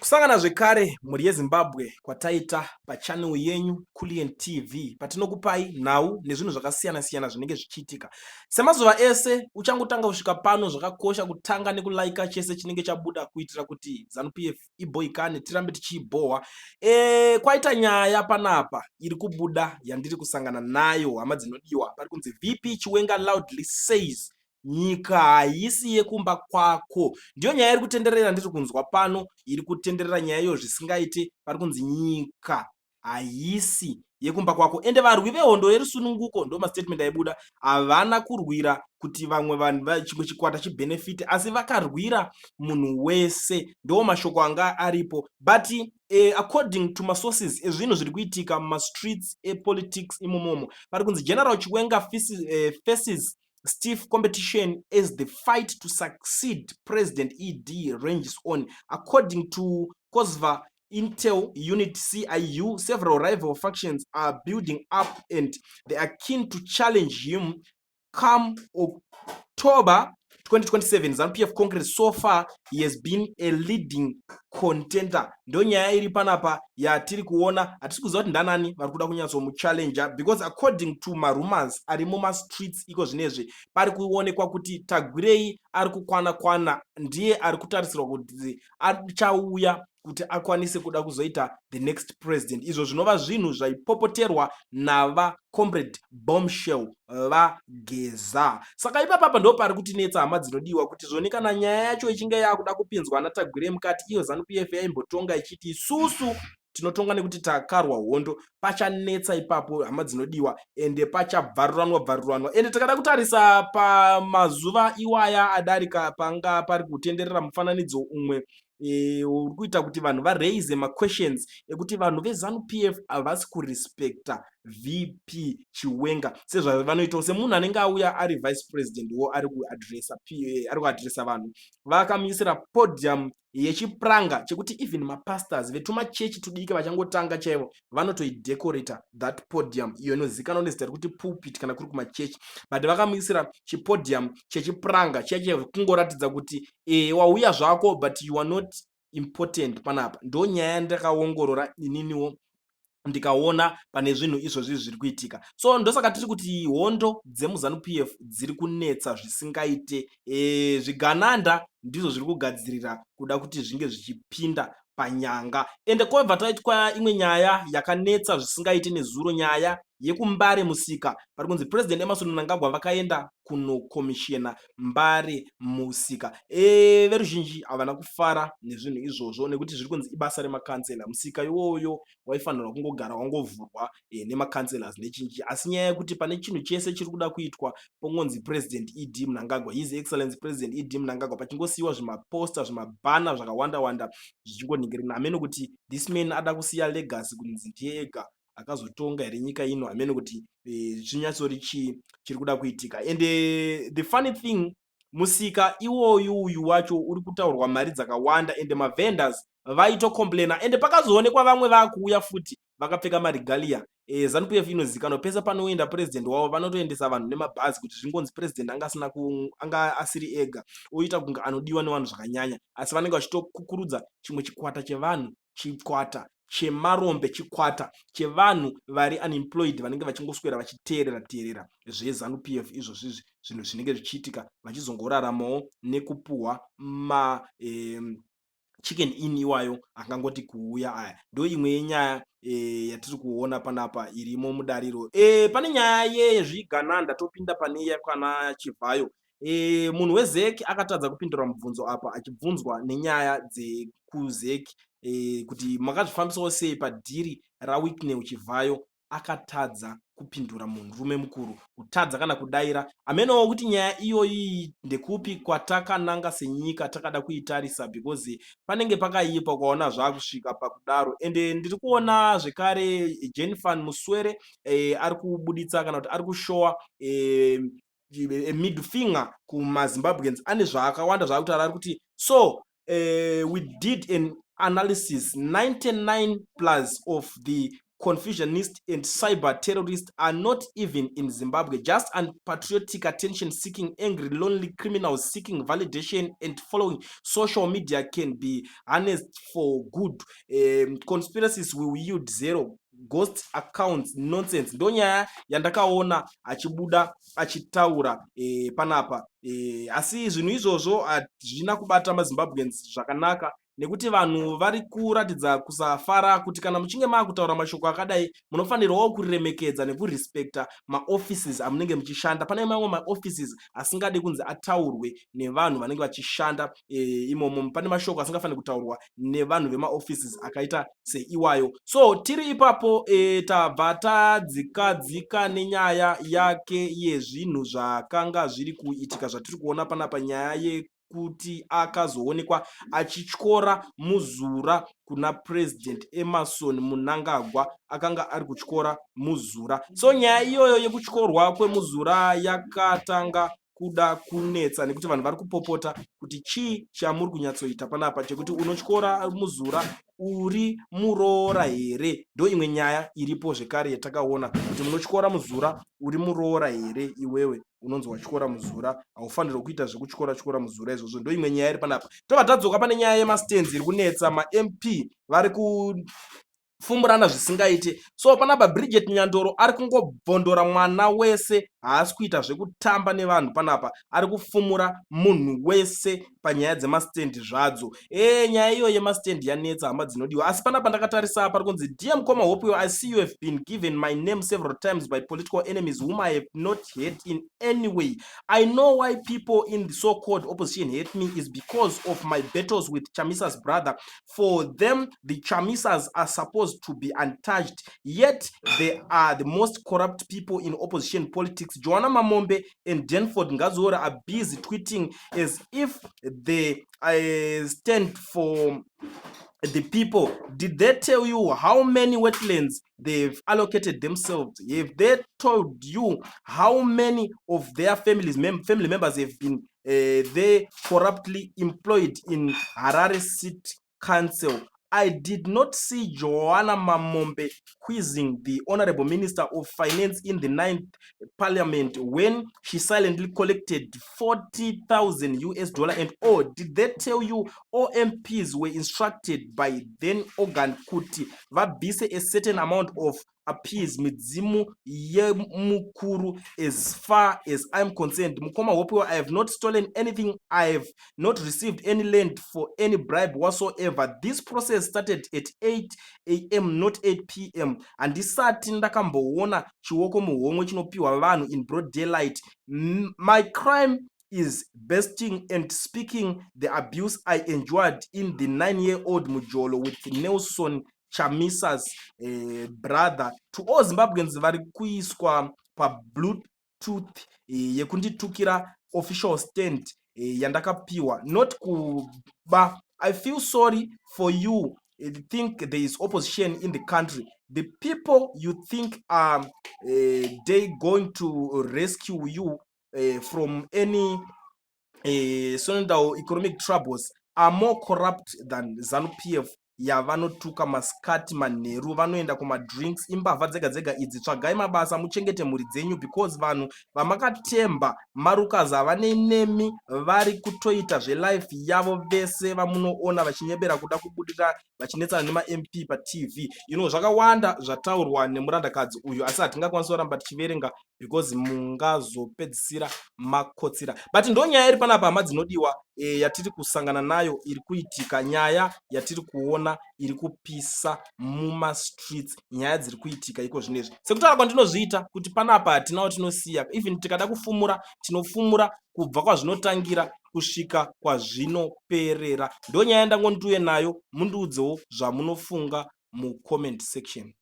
Kusangana zvekare, mhuri yeZimbabwe, kwataita pachannel yenyu Kulliant TV, patinokupai nhau nezvinhu zvakasiyana-siyana zvinenge zvichiitika. Semazuva ese, uchangotanga kusvika pano, zvakakosha kutanga nekulaika chese chinenge chabuda kuitira kuti ZANU-PF ibhoikane, tirambe tichiibhohwa. Kwaita nyaya panapa iri kubuda yandiri kusangana nayo, hama dzinodiwa. Pari kunzi VP Chiwenga loudly says nyika haisi yekumba kwako. Ndiyo nyaya iri kutenderera, ndiri kunzwa pano iri kutenderera nyaya iyo zvisingaite. Pari kunzi nyika haisi yekumba kwako, ende varwi vehondo yerusununguko, ndo mastatement aibuda, havana kurwira kuti vamwe vanhu, chimwe chikwata chibhenefite, asi vakarwira munhu wese. Ndo mashoko anga aripo, but according to masources ezvinhu zviri kuitika mumastreets epolitics imomomo, pari kunzi General Chiwenga faces stiff competition as the fight to succeed President ED ranges on. According to COSVA Intel Unit, CIU, several rival factions are building up and they are keen to challenge him come October 2027 ZANU-PF Congress. So far he has been a leading contender. Ndo nyaya iri panapa yatiri kuona. Hatisi kuziva kuti ndanani vari kuda kunyatsomuchallenger, because according to marumors ari mumastreets iko zvinezvi, pari kuonekwa kuti Tagwirei ari kukwana kwana, ndiye ari kutarisirwa kuti achauya kuti akwanise kuda kuzoita the next president, izvo zvinova zvinhu zvaipopoterwa navacomrade Bombshell vaGeza. Saka ipapapa ndo pari kutinetsa, hama dzinodiwa, kuti zvoni kana nyaya yacho ichinge yakuda kupinzwa naTagwirei mukati, iyo ZANU-PF yaimbotonga ichiti isusu tinotonga nekuti takarwa hondo, pachanetsa ipapo, hama dzinodiwa, ende pachabvaruranwa bvaruranwa. Ende takada kutarisa pamazuva iwaya adarika, panga pari kutenderera mufananidzo umwe uri kuita kuti vanhu varaise maquestions ekuti vanhu veZANU-PF havasi kurespecta VP Chiwenga sezvavanoitawo semunhu anenge auya ari vice president wo ari kuadresa vanhu. Vakamuisira podium yechipuranga chekuti even mapastors vetumachechi tudiki vachangotanga chaivo vanotoidecorata that podium iyo inozivikanwa nezita rekuti pulpit kana kuri kumachechi, but vakamuisira chipodium chechipuranga chiya kungoratidza kuti wauya zvako, but you are not important panapa. Ndo nyaya yandakaongorora ininiwo ndikaona pane zvinhu izvozvi zviri kuitika. So ndosaka tiri kuti hondo dzemuZANU-PF dziri kunetsa zvisingaite. Zvigananda ndizvo zviri kugadzirira kuda kuti zvinge zvichipinda panyanga. Ende kwobva taitwa imwe nyaya yakanetsa zvisingaite nezuro, nyaya yekuMbare Musika. Pari kunzi President Emmerson Mnangagwa vakaenda kunokomishena Mbare Musika. Veruzhinji havana kufara nezvinhu izvozvo nekuti zviri kunzi ibasa remakansela. Musika iwoyo waifanirwa kungogara wangovhurwa nemacouncillors nechinji, asi nyaya yekuti pane chinhu chese chiri kuda kuitwa pongonzi President ED Mnangagwa, His Excellence President ED Mnangagwa, pachingosiyiwa zvimaposta, zvimabhana zvakawanda wanda zvichingoningirina. Hamene kuti this man ada kusiya legacy kunzi ndiye ega akazotonga here nyika ino. Hamene kuti zvinyatsori chii chiri kuda kuitika. And the funny thing, musika iwoyu uyu wacho uri kutaurwa mari dzakawanda, ende mavendors vaitocomplaina, ende pakazoonekwa vamwe vaakuuya futi vakapfeka maregalia. ZANU-PF inozivikanwa, pese panoenda purezidendi wavo vanotoendesa vanhu nemabhazi kuti zvingonzi purezidendi anga asina, anga asiri ega, oita kunge anodiwa nevanhu zvakanyanya, asi vanenge vachitokukurudza chimwe chikwata chevanhu, chikwata chemarombe, chikwata chevanhu vari unemployed, vanenge vachingoswera vachiteerera teerera zveZANU-PF izvozvizvi, zvinhu zvinenge zvichiitika, vachizongoraramawo nekupuhwa ma Chicken Inn iwayo angangoti kuuya aya. Ndo imwe yenyaya yatiri kuona panapa irimo mudariro. Pane nyaya yezvigananda, topinda pane yakwana Chivhayo. Munhu weZEC akatadza kupindura mubvunzo apa achibvunzwa nenyaya dzekuZEC kuti makazvifambisawo sei padhiri raWicknell Chivhayo. Akatadza kupindura, munhurume mukuru kutadza kana kudaira. Amenowo kuti nyaya iyoyi ndekupi kwatakananga senyika takada kuitarisa, because panenge pakaipa ukaona zvaakusvika pakudaro. Ende ndiri kuona zvekare Jenfan Muswere ari kubuditsa kana kuti ari kushowa middle finger kumaZimbabweans. Ane zvaakawanda zvaakutaura. Ari kuti, "So we did an analysis, 99 plus of the Confusionist and cyber terrorists are not even in Zimbabwe. Just unpatriotic, attention seeking, angry, lonely criminals seeking validation and following. Social media can be harnessed for good. Conspiracies will yield zero. Ghost accounts nonsense. Ndonyaya yandakaona achibuda achitaura panapa, asi zvinhu izvozvo hazvina kubata maZimbabweans zvakanaka, nekuti vanhu vari kuratidza kusafara kuti kana muchinge maakutaura mashoko akadai, munofanirwawo kuremekedza nekurespecta maoffices amunenge muchishanda. Pane mamwe maoffices asingadi kunzi ataurwe nevanhu vanenge vachishanda imomo. Pane mashoko asingafaniri kutaurwa nevanhu vemaoffices akaita seiwayo. So tiri ipapo, tabva tadzikadzika nenyaya yake yezvinhu zvakanga zviri kuitika zvatiri kuona panapa, nyaya yekuti akazoonekwa achityora muzura kuna President Emmerson Mnangagwa. Akanga ari kutyora muzura. So nyaya iyoyo yekutyorwa kwemuzura yakatanga kuda kunetsa, nekuti vanhu vari kupopota kuti chii chamuri kunyatsoita panapa chekuti unotyora muzura uri muroora here? Ndo imwe nyaya iripo zvekare yatakaona, kuti munotyora muzura uri muroora here? Iwewe unonzi watyora muzura, haufanirwi kuita zvekutyora tyora muzura izvozvo. Ndo imwe nyaya iri panapa. Tobva tadzoka pane nyaya yemastands iri kunetsa. MaMP vari kufumburana zvisingaite. So panapa Bridget Nyandoro ari kungobvondora mwana wese, haasi kuita zvekutamba nevanhu panapa, ari kufumura munhu wese panyaya dzemastand zvadzo. Nyaya iyo yemastand yanetsa, hama dzinodiwa. Asi panapa ndakatarisa pari kunzi, "Dear Mukoma Hopewell, I see you have been given my name several times by political enemies whom I have not hurt in any way. I know why people in the so-called opposition hate me is because of my battles with Chamisa's brother. For them, the Chamisas are supposed to be untouched, yet they are the most corrupt people in opposition politics. Joanna Mamombe and Denford Ngadziore are busy tweeting as if they stand for the people. Did they tell you how many wetlands they've allocated themselves? Have they told you how many of their family members have been they corruptly employed in Harare City Council? I did not see Joanna Mamombe quizzing the Honorable Minister of Finance in the ninth Parliament when she silently collected 40,000 US dollar. And oh, did they tell you all MPs were instructed by then organ kuti vabvise a certain amount of appease midzimu yemukuru? As far as I'm concerned, Mukoma Hopewell, I have not stolen anything. I have not received any land for any bribe whatsoever. This process started at 8 a.m., not 8 p.m. Handisati ndakamboona chioko muhomwe chinopiwa vanhu in broad daylight. My crime is besting and speaking the abuse I endured in the 9-year-old mujolo with Nelson Chamisa's brother. To all Zimbabweans vari kuiswa pabluetooth yekunditukira, official stand yandakapiwa, not kuba. I feel sorry for you think there is opposition in the country. The people you think are they going to rescue you from any sonal economic troubles are more corrupt than ZANU PF yavanotuka masikati manheru. Vanoenda kumadrinks, imbavha dzega dzega idzi. Tsvagai mabasa muchengete mhuri dzenyu, because vanhu vamakatemba marukazi havanei nemi, vari kutoita zvelife yavo. Vese vamunoona vachinyebera kuda kubudira vachinetsana nemaMP paTV." Zvakawanda zvataurwa nemurandakadzi uyu, asi hatingakwanisi kuramba tichiverenga because mungazopedzisira makotsira. But ndo nyaya iri panapa, hama dzinodiwa, yatiri kusangana nayo, iri kuitika, nyaya yatiri kuona iri kupisa mumastreets, nyaya dziri kuitika iko zvinezvi. Sekutaura kwandinozviita kuti panapa hatina watinosiya. Even tikada kufumura, tinofumura kubva kwazvinotangira kusvika kwazvinoperera. Ndo nyaya yandangondiuye nayo. Mundiudzewo zvamunofunga mucomment section.